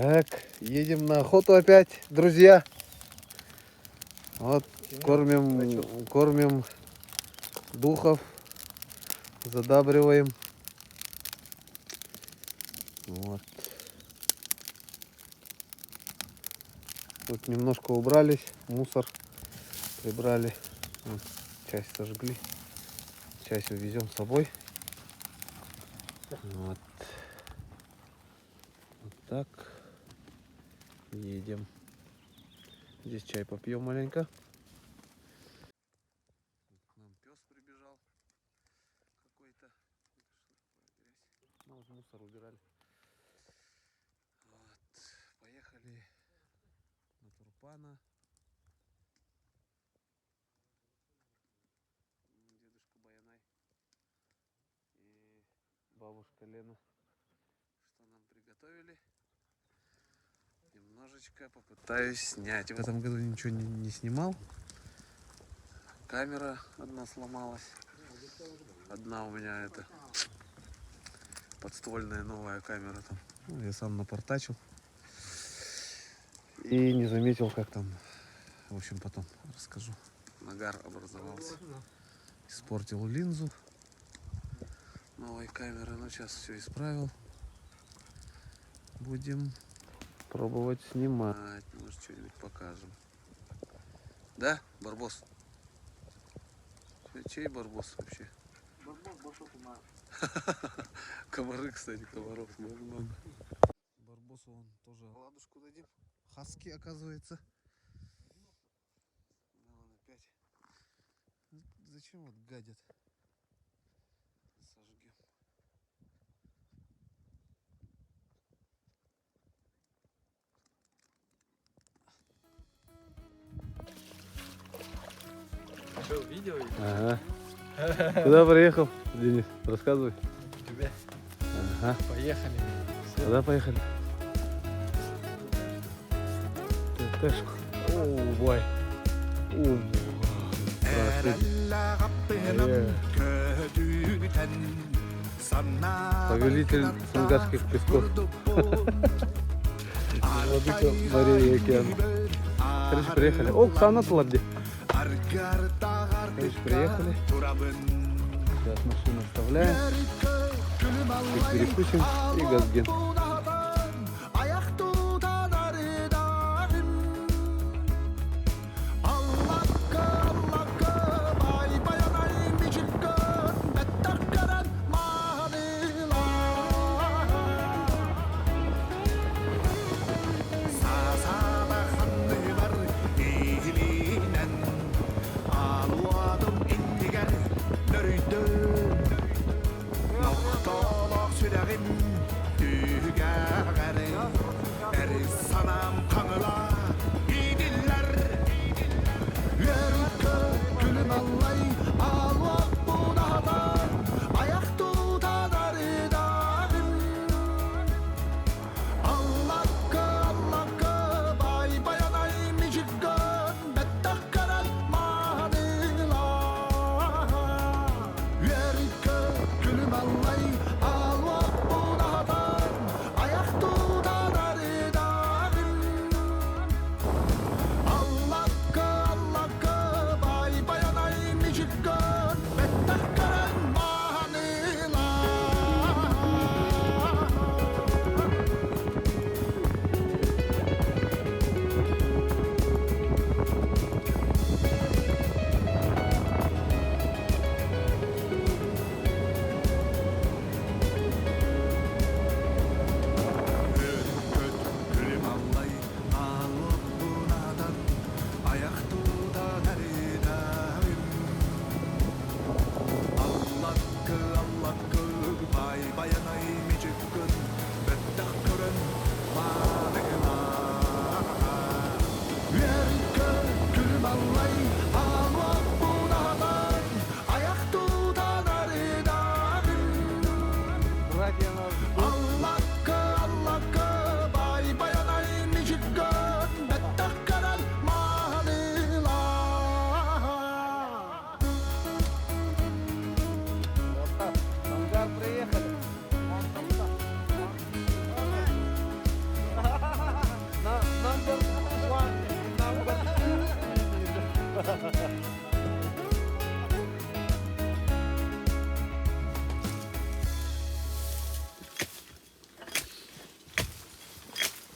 Так, едем на охоту опять, друзья. Вот кормим, кормим духов, задабриваем. Вот. Тут немножко убрались, мусор прибрали. Вот, часть сожгли, часть увезем с собой. Вот. Вот так. Едем. Здесь чай попьем маленько. К нам пес прибежал какой-то. Ну, вот мусор убирали. Вот. Поехали на Турпана. Дедушка Баянай и бабушка Лена что нам приготовили. Немножечко попытаюсь снять. В этом году ничего не, не снимал. Камера одна сломалась. Одна у меня это подствольная новая камера там. Ну, я сам напортачил. И не заметил, как там. В общем, потом расскажу. Нагар образовался. Испортил линзу новой камеры. Но сейчас все исправил. Будем пробовать снимать. Может, что-нибудь покажем. Да, Барбос? Чей Барбос вообще? Барбос Комары, кстати, комаров много. Барбосу он тоже ладушку дадим. Хаски, оказывается. Ну, вон опять. Зачем вот гадят? Сожгем. Что, видео? Ага. Куда приехал, Денис? Рассказывай. Тебе. Ага. Поехали. Куда поехали? ТТшку. О, бой. О, здравствуйте. Повелитель Сунгарских песков. Владыка морей и океанов. Короче, приехали. О, Ксана Тладди. Короче, приехали. Сейчас машину оставляем. Чуть перекусим и газген.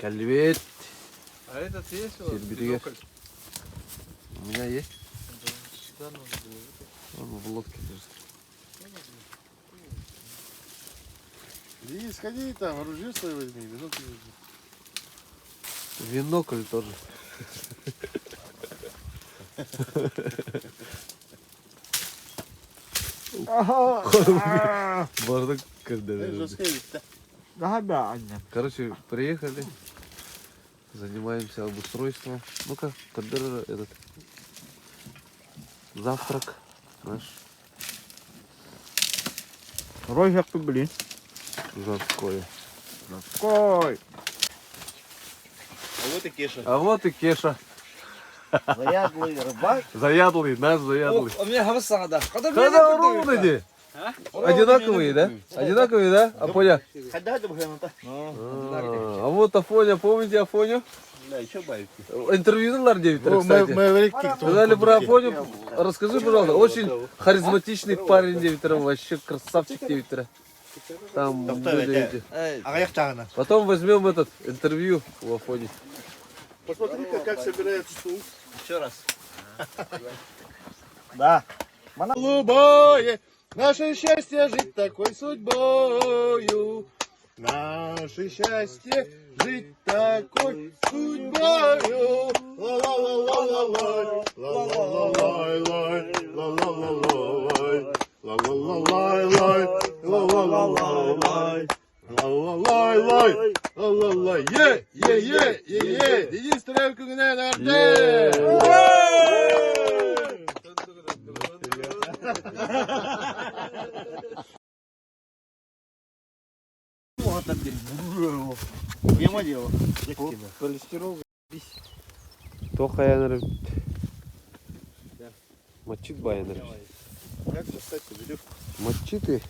Кэллибит. А этот есть у вас? Сирбитигэр. Бинокль? У меня есть. Да, сюда нужно было вытащить. Он в лодке лежит. Иди, сходи там, ружье свое возьми, бинокль возьми. Бинокль тоже. Бардак Эй, жестко ведь, да? Короче, приехали. Занимаемся обустройством. Ну-ка, кадыр этот завтрак наш Рожак, блин. жаркое. Кой. А вот и Кеша. А вот и Кеша. Заядлый рыбак. Заядлый, наш заядлый. У меня хавасада. Когда ровно где? Одинаковые, да? Одинаковые, да? Афоня? А вот Афоня, помните Афоню? Да, еще байки. Интервью дали Виктор, кстати. Сказали про Афоню. Расскажи, пожалуйста, очень харизматичный парень Виктор, вообще красавчик Виктора. Там люди эти. Потом возьмем этот интервью у Афони. Посмотри-ка, как собирают стул. Еще раз. Да. Голубое, наше счастье жить такой судьбою. Наше счастье жить такой судьбою. Ла-ла-ла-ла-ла-лай, ла-ла-ла-лай-лай, ла-ла-ла-ла-лай, ла-ла-ла-лай-лай, ла-ла-ла-ла-лай, ла-ла-лай-лай, ла-ла-лай. Е, е, е, е, е, Денис Тревкин, Мимо дела. Холестерол. Тоха яныр. Мачит баяныр. Как достать веревку? Мачиты.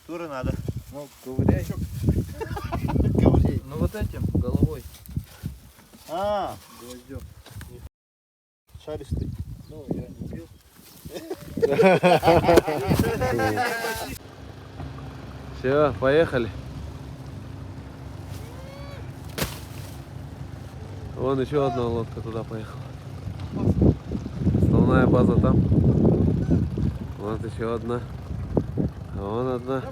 Туры надо. Ну, ковыряй. Ну вот этим, головой. А, Гвоздем. шаристый. Ну, я не пил. Все, поехали. Вон еще одна лодка туда поехала. Основная база там. Вот еще одна. А вон одна.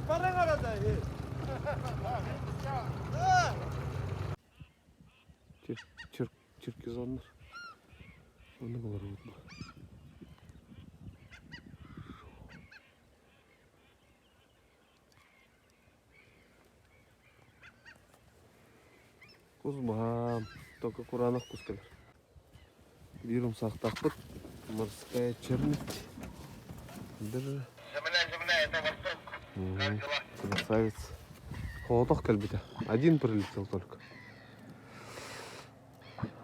Чир, чир, черкизоннар. Оны булар утма. Кузбам. Только куранах кускалар. Бирум сақтақпыт. Морская чернить. Держи. Земля, земля, это Восток. Мгм. Красавец. Холодок кальбита. Один прилетел только.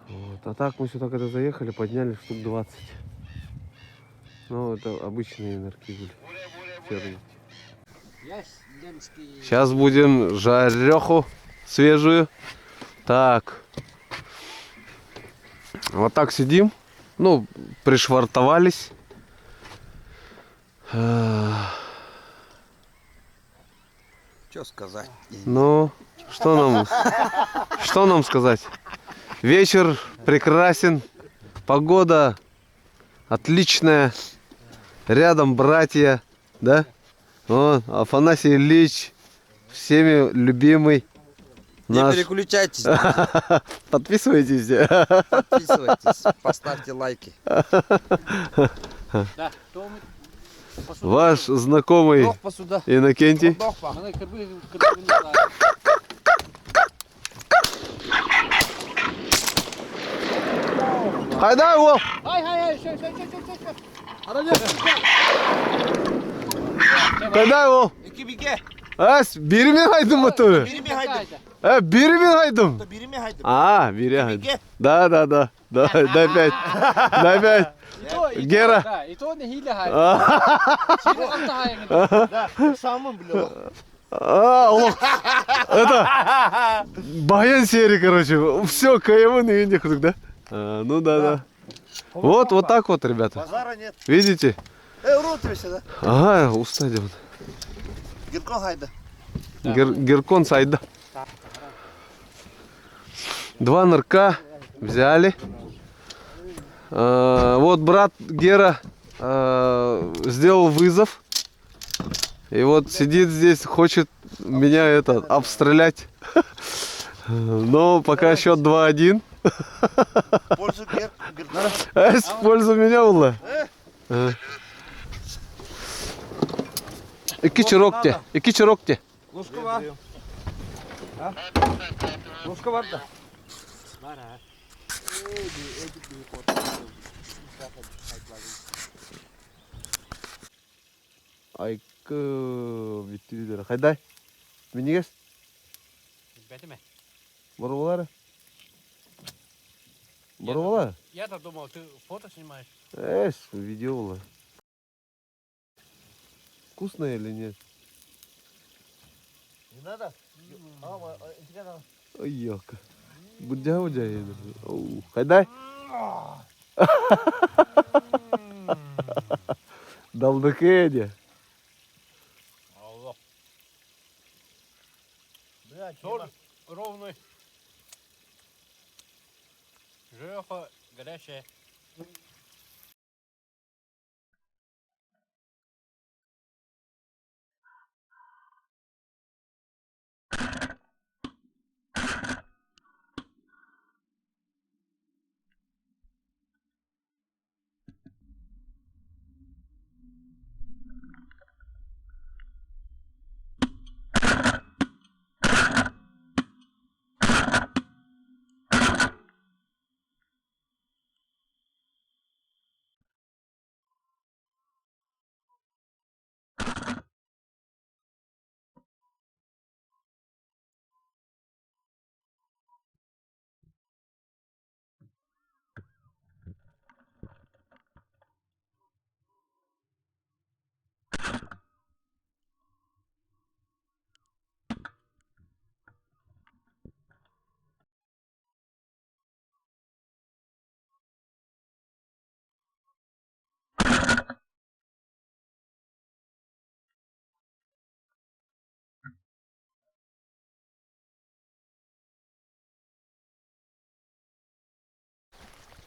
Вот. А так мы сюда когда заехали, подняли штук 20. Ну, это обычные нырки были. Черники. Сейчас будем жареху свежую. Так. Вот так сидим. Ну, пришвартовались. Что сказать? Ну, что нам, что нам сказать? Вечер прекрасен, погода отличная, рядом братья, да? Вон, Афанасий Ильич, всеми любимый Не наш. переключайтесь, Подписывайтесь. подписывайтесь, поставьте лайки. Ваш знакомый Дох посуда. Иннокентий. Дох па. Хайда его! Кайда его? Ас, бири хайдым моторы. Бери хайдым. Бири хайдым. Бери хайдым. А, бири хайдым. Да, да, да. Да, дай пять. Дай пять. Гера. Да, и то не хиля хай. Самым, бля. А, лох. Это Баян серии, короче. Все, КМ на индих, да? А, ну да, да. Вот, вот так вот, ребята. Базара нет. Видите? Рот тебе сюда. Ага, устадион. Гиркон хайда. Гер, Геркон сайда. Два нырка взяли. Вот брат Гера сделал вызов. И вот сидит здесь, хочет меня это обстрелять. Но пока счет 2-1. Пользу Гер. В пользу меня было. Икки чурок те. Икки чурок те. Ложка бар. Ложка бар да. Айкы бүттүлөр. Хайдай. Минигес. Бэтиме. Боролары. Боролары. Я-то думал, ты фото снимаешь. Эс, видео было. Вкусное или нет? Не надо? Ой, ёлка. Будя, будя. Хайдай. Далдыкеде. Аллах. Блядь, Соль ровный. Жеха горячая.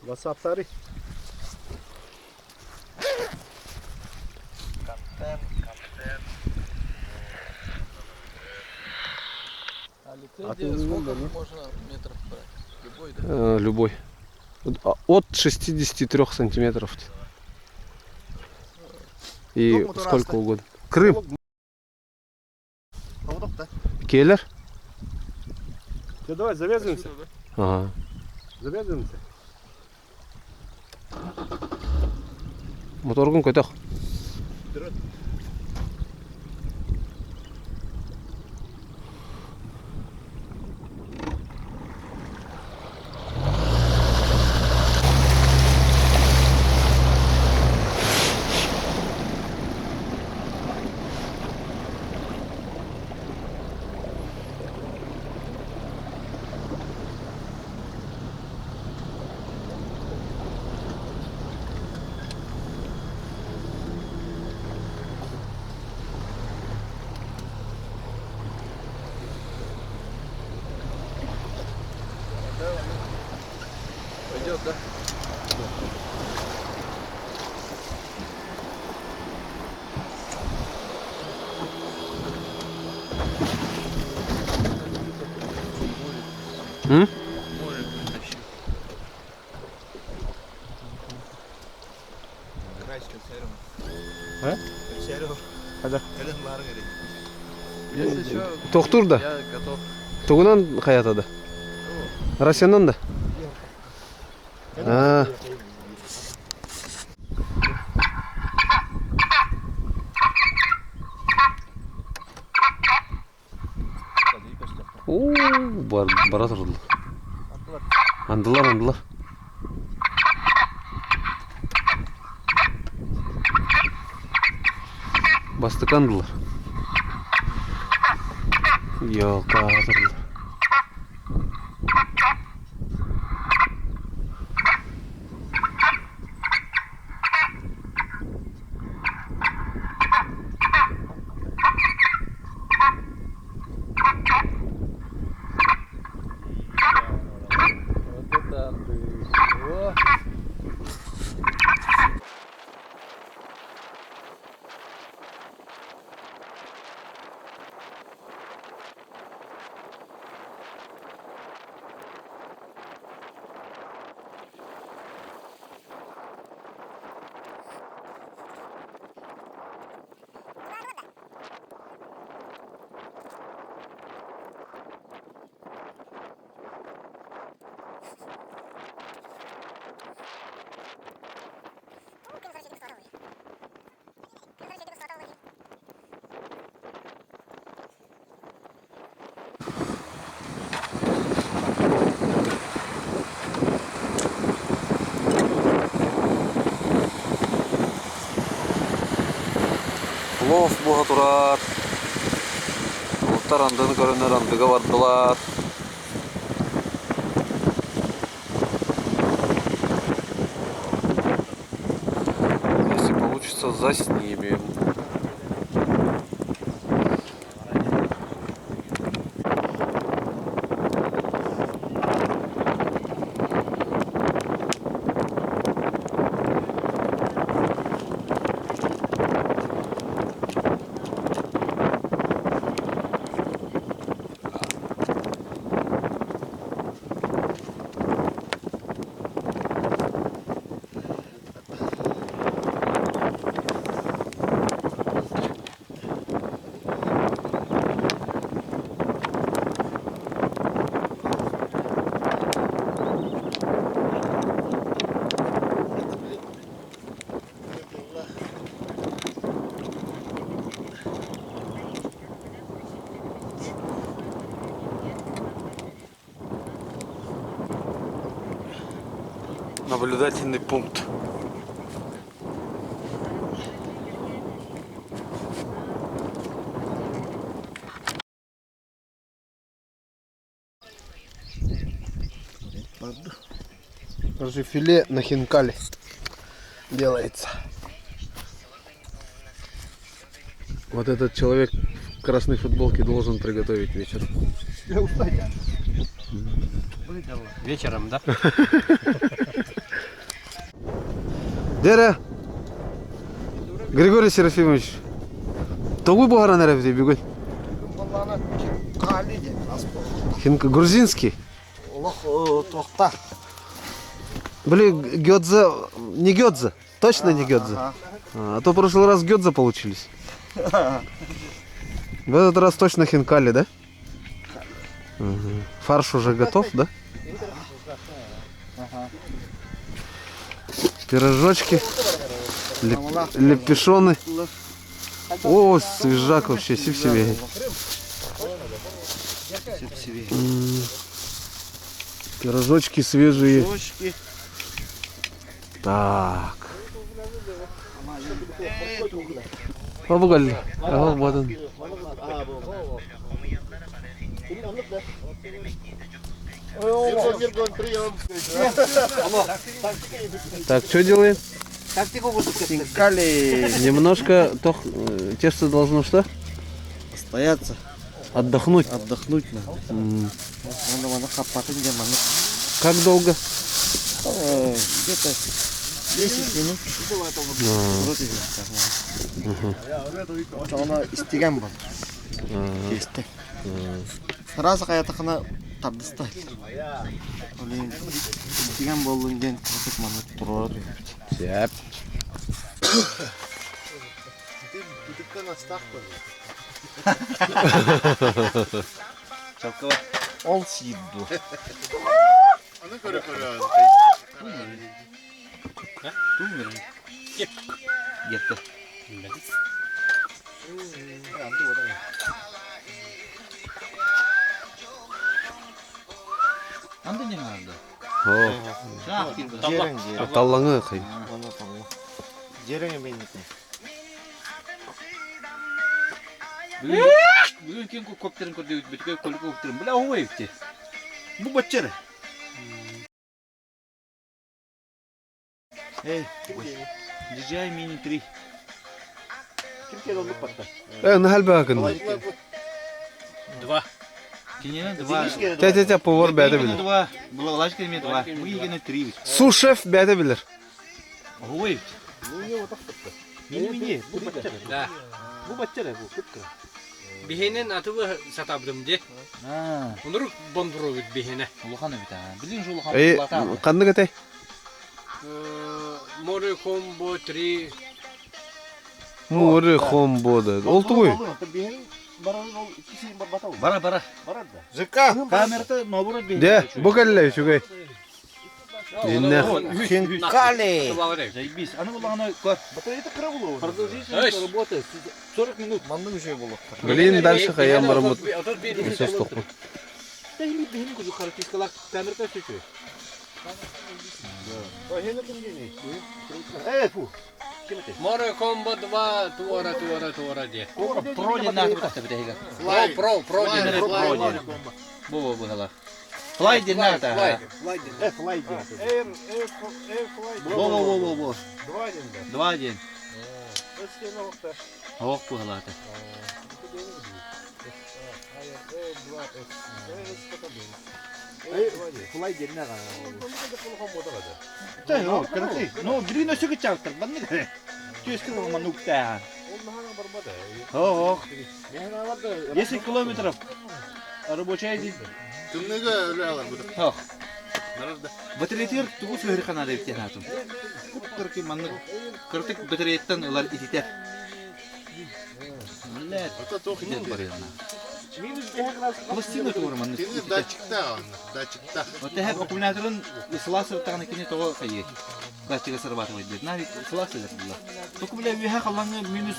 WhatsApp tarih. А лицензия сколько можно метров брать? Любой, да? Любой. От 63 сантиметров. И сколько угодно. Крым. Келлер. Все, давай завязываемся. Ага. Завязываемся. Моторгун көтөх. Пойдет, да? М? Море притащил. Если что, Тохтур да. я готов. Тугунан хаятада. Россиянан да. А. Оо, бар, бара турдулар. Андылар, андылар. Бастык андылар. Йока турдулар. Плов буола турар. Уолаттар андыны көрөннөр андыга бардылар. Если получится, заснимем. Наблюдательный пункт. Короче, филе на хинкали делается. Вот этот человек в красной футболке должен приготовить вечер. Вечером, да? Дера! Григорий Серафимович, тогу буһаран эрэбитий бүгүн? Хинка грузинский. Тохта. Блин, гёдзе, не гёдзе, точно не гёдзе. А то в прошлый раз гёдзе получились. В этот раз точно хинкали, да? Мгм. Фарш уже готов, да? Пирожочки, лепешоны. О, свежак вообще, сип себе. Пирожочки свежие. Так. Побугали. Ага, вот он. Так, что делаем? Хинкали. Немножко тох, тесто должно что? Стояться, Отдохнуть. отдохнуть надо. Надо надо хапатын деманы. Как долго? Где-то 10 минут. Вроде бы так. Она истиган был. Кесте. Сразу каятакына тардыста. Олин истиган болдун ден кырдык маны турар. Сяп. Ол сиду. О, таллаңы кый. Жерең меники. Бүгүн ким коптерин көрдүк, бүтүкө көлүк коптерин. Бля, оңой битти. Бу баччары. Эй, DJI Mini 3. Э, нахал бакын. Два. Кинена 2. Тя-тя-тя, повар бәді білір. 2. Була лачка име 2. Бугигене 3. Су-шеф бәді білір. Оңой битти. Мини мини. Бу баччары. Да. Бу баччары бу кыпкыра. Бихенен атыбы сатабдым де. А, Онурук бондуру бит бихене. улахан бит. Билин жу улахан. Эй, қанды кәтэй? Море комбо 3. Море хомбода. Ол тугуй. Бара бара. ЖК. Камерата нобура бе. Де, бу кәлле үчүгэй. Диннех. Хинкали. Заебись. Аны улахана көр. Батарейка кыра булу. Продолжительность работы 40 минут. Мандың үчөй болу. Блин, дальше хаям барамыт. Сөз тоқпын. Камерата сүчү. Э, фу. Море комбо 2 туора туора туора диye. Про диэн наата бутахта бүтэһигэ. Про про про диэн. Про диэн. Бу бу быһалар. Флай диэн наата. Fly. Fly диэн. Бу бу бу бу бу. Два диэн. Ох быһалаата. Флай диэн наҕа. Ну, блин, өссө кыччаабыттар. Маннык түөскэ маннык тааһа. Ох. 10 километров. Рабочая день. Тымныыга өлө алар бу. Ох. Батареятыгар тугу сыһырыха наада эбит хаатым. Кыркы маннык кыртык батареяттан ылар ититэр. Блядь, Ата туох итер ититэр. барыана. Пластина тугур маннык Кини ититэр. датчикта онно, датчикта. Отэһэ аккумуляторын сылаас сырыттаҕына кини тоҕо хайыы датчига сырабатыбай диир. На сылаас сылар була. Току бля үөһэ халлаҥҥа минус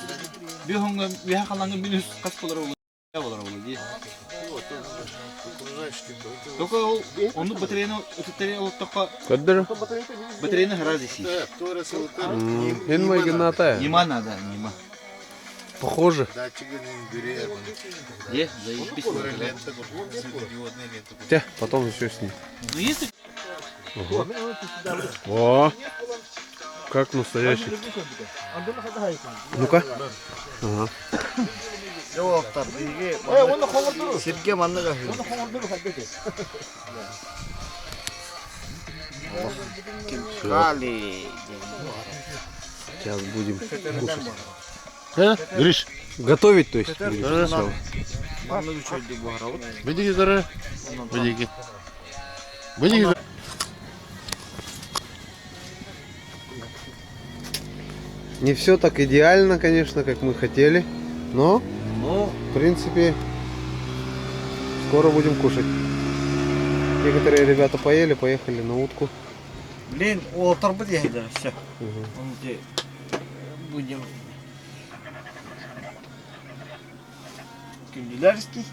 биэһоҥҥо үөһэ халлаҥҥа минус хас болар ол болар ол дии. Только ол оннук батареяны өтүттэри олоттоххо Көрдөр. батареяны сразу сиир. Туора сылытар. Эн майгыната. Нима надо, нима. Похоже. Датчигын бүрер. Е, заебись. Лента, светодиодная лента. Те, потом еще с ним. Ну если О, как настоящий. Ну-ка. Ага. Уолаттар биһиги сиргэ маннык аһыы. Хинкали Сейчас будем кушать. А? Гриш, готовить, то есть? будешь сначала? Маннык үчүгэйдик буһарабыт. Быдиги зара. Быдиги. Быдиги. Не все так идеально, конечно, как мы хотели, но, Ну, в принципе, скоро будем кушать. Некоторые ребята поели, поехали на утку. Блин, уолаттарбыт иһэллэр все. Мгм. Будем Күндүлэрский.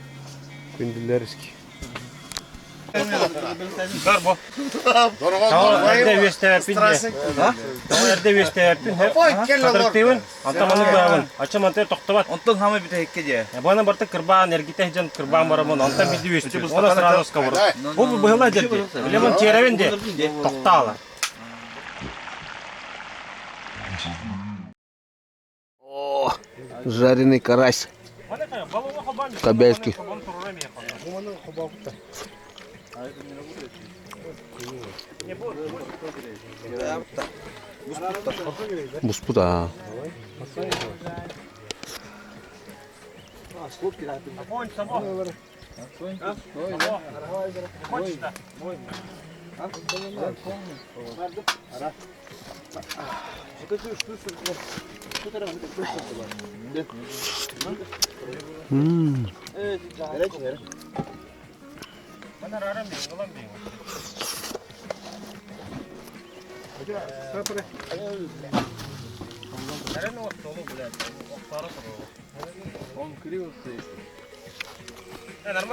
Кюнделярский. Онтон хамы бүтэһиккэ дии. Бана барта кырбаан эргите дьон кырбаан барамын онтон бидди үстү. Она сразу сковород. Бу быһыла дерди. Лемон теревин де. Токтала. Жареный карась. Кобяцкий. Буспута. М.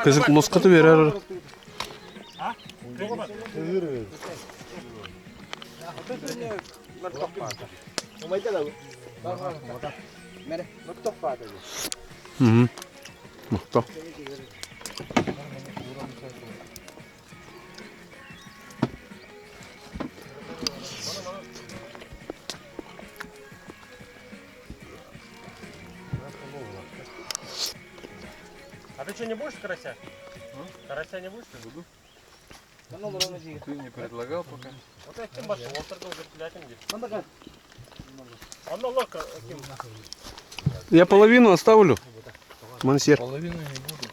Кызык мускаты берер. Мгм. Мыкты. А ты что, не будешь карася? Карася не будешь? Буду. Ты не предлагал пока. Вот я кем башы, олтырды уже где. Онно лока ким. Я половину оставлю. Мансер. Половину не буду.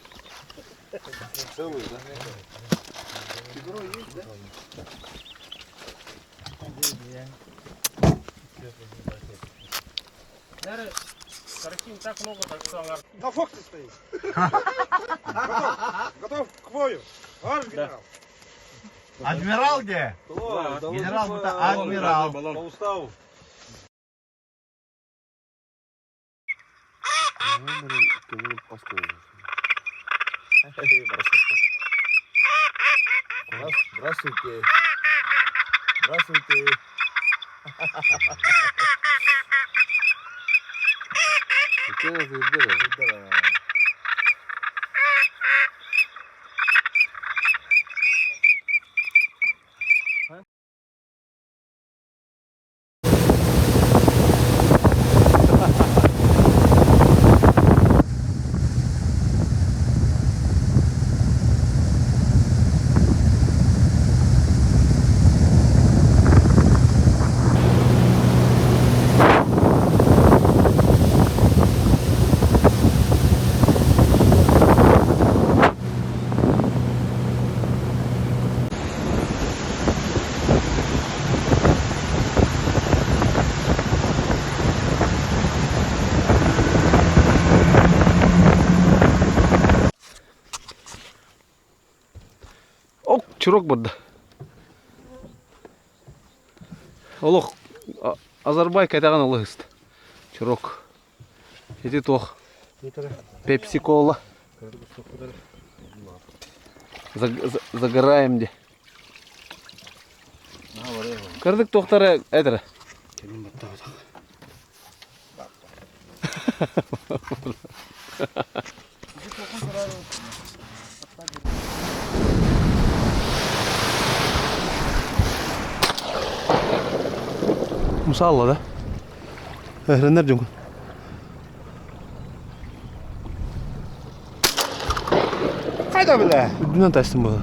Карасин так много, так что аңар. На фоксе стоит. Готов к бою. Марш, генерал. Адмирал где? Генерал это адмирал. По уставу. Здравствуйте. Здравствуйте. Ок, чурок барда. Олох Азарбай кэтэҕин олох Чурок. Ити туох? Пепси-кола. Загораем де. Кырдык туохтара этэрэ. Мусалла да? Эһреннер дьуҥ. Хайда билэ? Үрдүнэн тастым бу.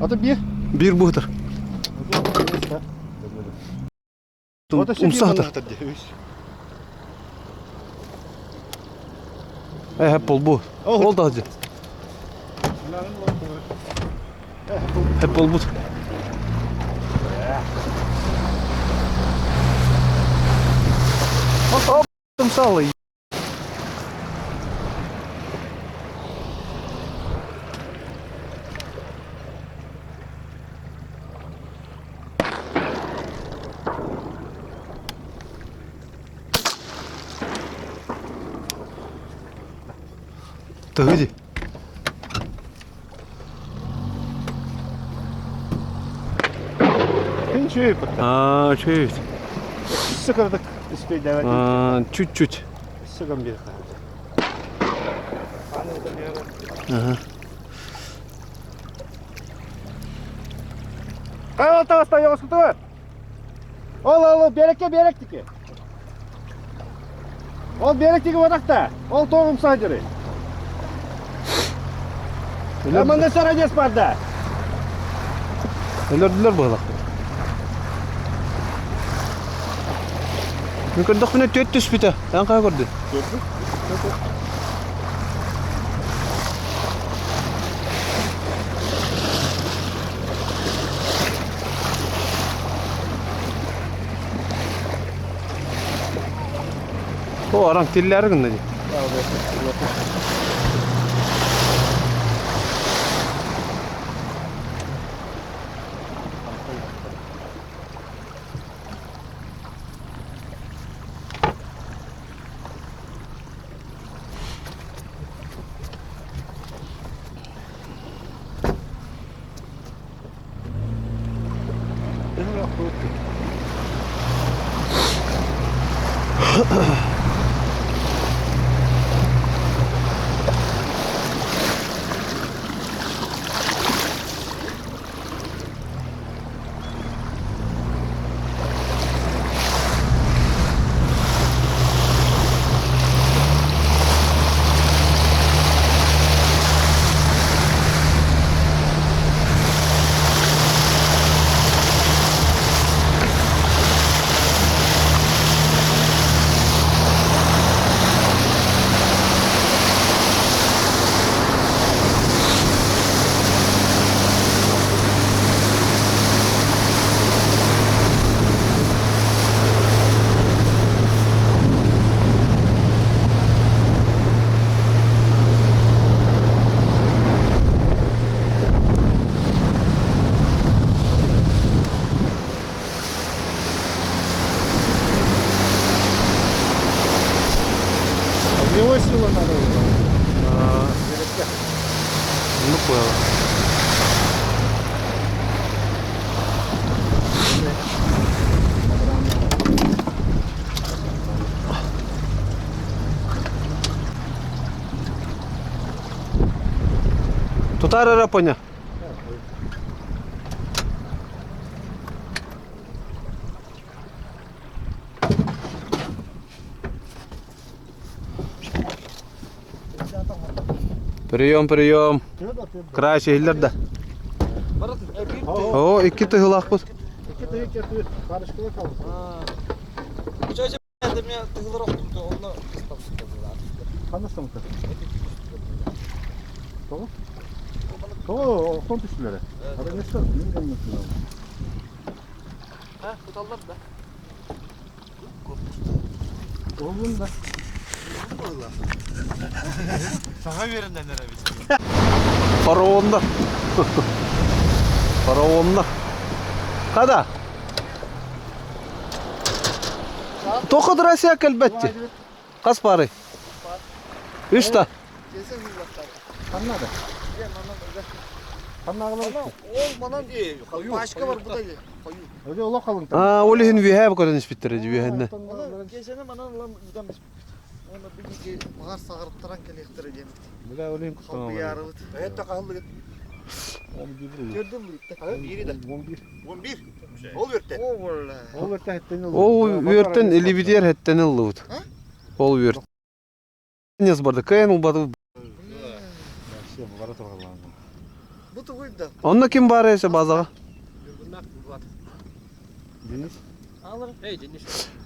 Ата биир. Биир быһытыр. Умса сытар. Э, полбу. Ол да сылдьар. Hep bolbut. Умсалы. Тыһы дии. А, чуть. А, чуть-чуть. Ага. Ол ол берекке берек тики. Ол берек тики бодақта. Ол тоғым садыры. Мында сарадес барда. Өлөрдүлөр быһылах. Мин көрдөхпүнэ түөт түспүтэ. Эн хайа көрдүн? О, араҥ тиллээри гынна дии. Его сила надо. Ну понял. Тутар эрэ поня. Прием, прием. Крайше иһиллэр да. О, икки тыһылаахпыт. Фараоннар. Фараоннар. Хада. Тоқыд Россия кэлбэтти. Хас пары? Үс та. Пачка бар бу да. А, ол иһин үөһээ көрөн испиттэрэ үөһэннэ. Кесени манан ылан ыытан биспиппит. Уонна бу диэки баҕар саҕарыттаран кэлиэхтэрэ диэммит. Бля, ол иһин Халбыйаарыбыт. Это хаһыллыгыт? Көрдүм бүттэ. Биири да. 11. Ол үөртэн. О, болла. Ол үөртэн илибитиэр хэттэн ыллыбыт. Ол үөр. Нес барды кыайан улбаты. Бу тугуй да. Онно ким бар эсе базаға?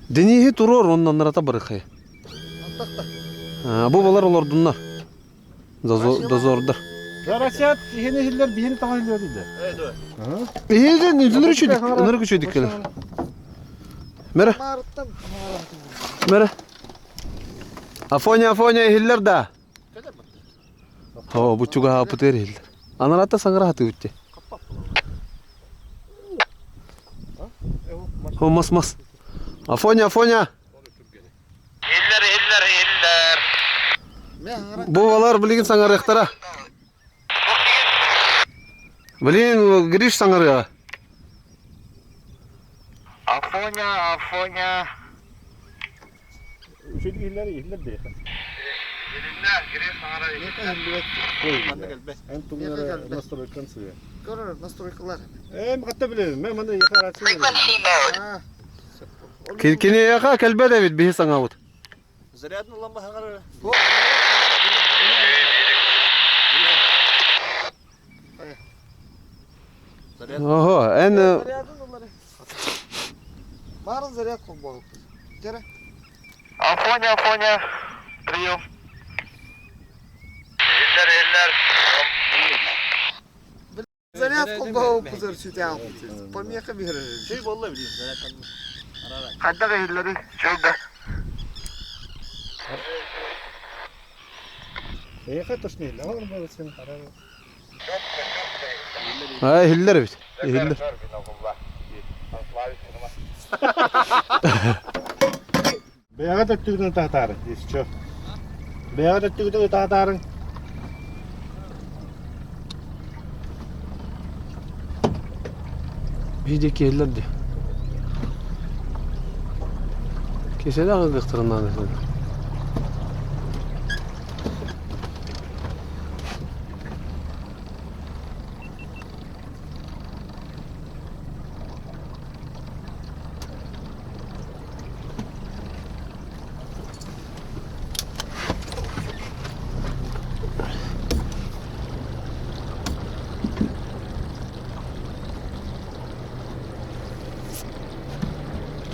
Дениһи турор оннан нарата барыхай. Бу балар олордуннар. Дозордар. Зарасят иһини иһиллэр биһини таҕа иһиллэр диде. Иһиден үнүр үчүйдик, үнүр үчүйдик келер. Мере. Мере. Афоня, Афоня иһиллэр да. О, бу чугаһааппытыгар иһиллэр. Анарата саҥара хатыыбыт О, мас мас. Афоня, Афоня. Иһиллэр, иһиллэр, иһиллэр. Бу балар билигин саҥарыахтара. Блин, Гриш саҥарыаҕа. Афоня, Афоня. Үчүгэй иһиллэр иһиллэр диэхэ. Илиннэ, Гриш саҥара иһиллэр. Эн тугунара настройкан сыа. Көрөр, настройкалар. Эм хатта билем, мен маны яха рация. Киниэхэ кэлбэт эбит биһи саҥабыт. Зарядный лампа хаҥара. Ого, эн Барын заряд холбообуппут. Дьэрэ. Афоня, Афоня, прием. Иһиллэр, иһиллэр. Заряд холбообуппут сүтэҕин. Помеха биэрэр. Şey болла билим заряд Хайдах иһиллэрий? Чөл да. Эйхэ тошней, лавар болсын. А, иһиллэр эбит. Иһиллэр. Бэйэҕэ төттүгүтүн таһтаарын, еще. Бэйэҕэ төттүгүтүн таһтаарын. Видео киһилэр дии. Киселе аҕыгыахтарынан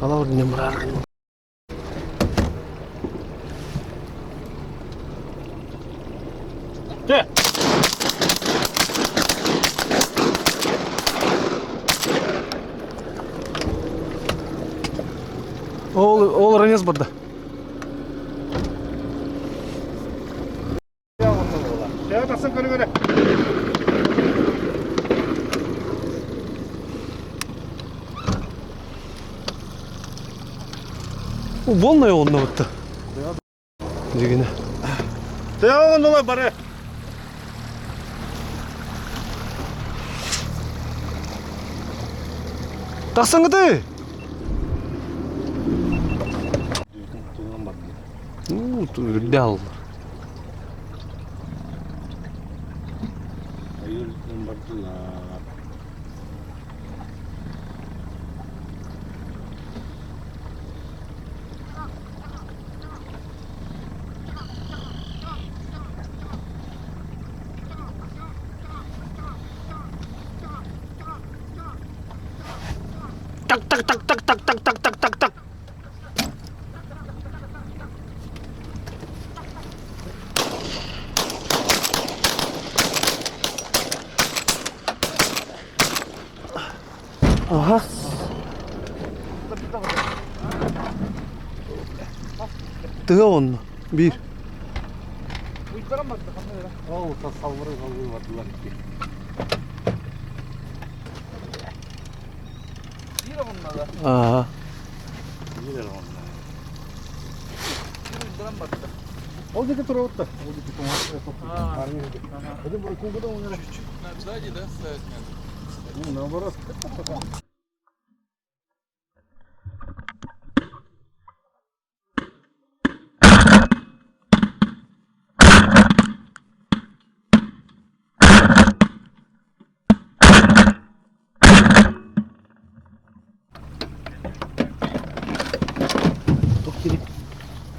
Талаур не мрар. Ол ол ранец барда. Тыа тахсан көрүҥ эрэ. Волна онно бытта. Дигине. Тыа оннулар бары. Тахсаҥыты! Ну, үрдэ аллар. бардылар. Так так так так так так так так так так. Ага. Тыга онно. Биир. Ол саллары саллыы бардылар икки. Ага. Ол диэки туруорта. Ол диэки туруорта. Чуть-чуть сзади, да, ставить надо? Ну, наоборот.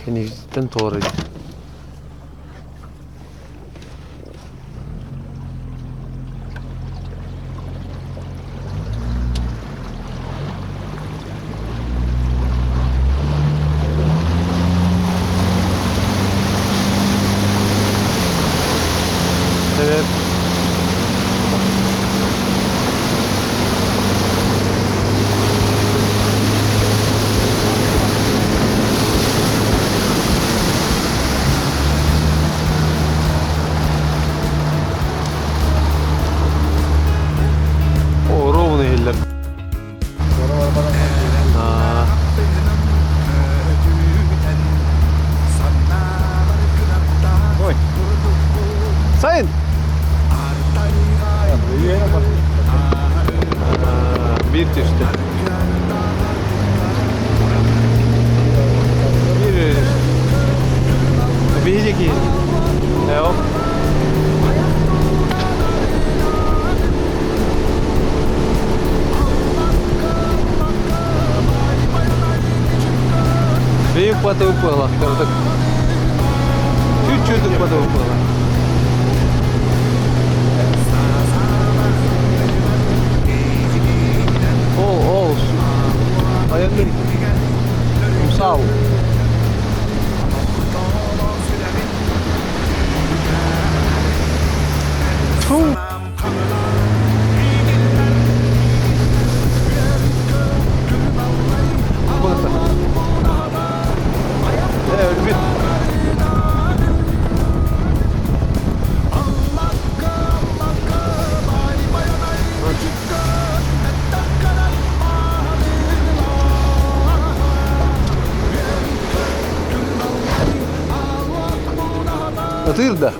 Кэнигиттэн туора Evet. О, ровно иһиллэр. Аа. Ой. Сайын! Биир түстэ. Биир Биһиги Эо. Биир паты упала, так. Чуть-чуть паты упала. Ол, ол. Айанныр. Сау. Фу. Буолла. Ээ, өлбүт. Атыыр да?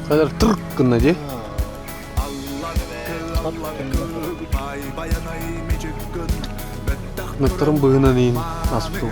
Хайдар тырк гынна дии. Мыттарын быһынан иин аспытым.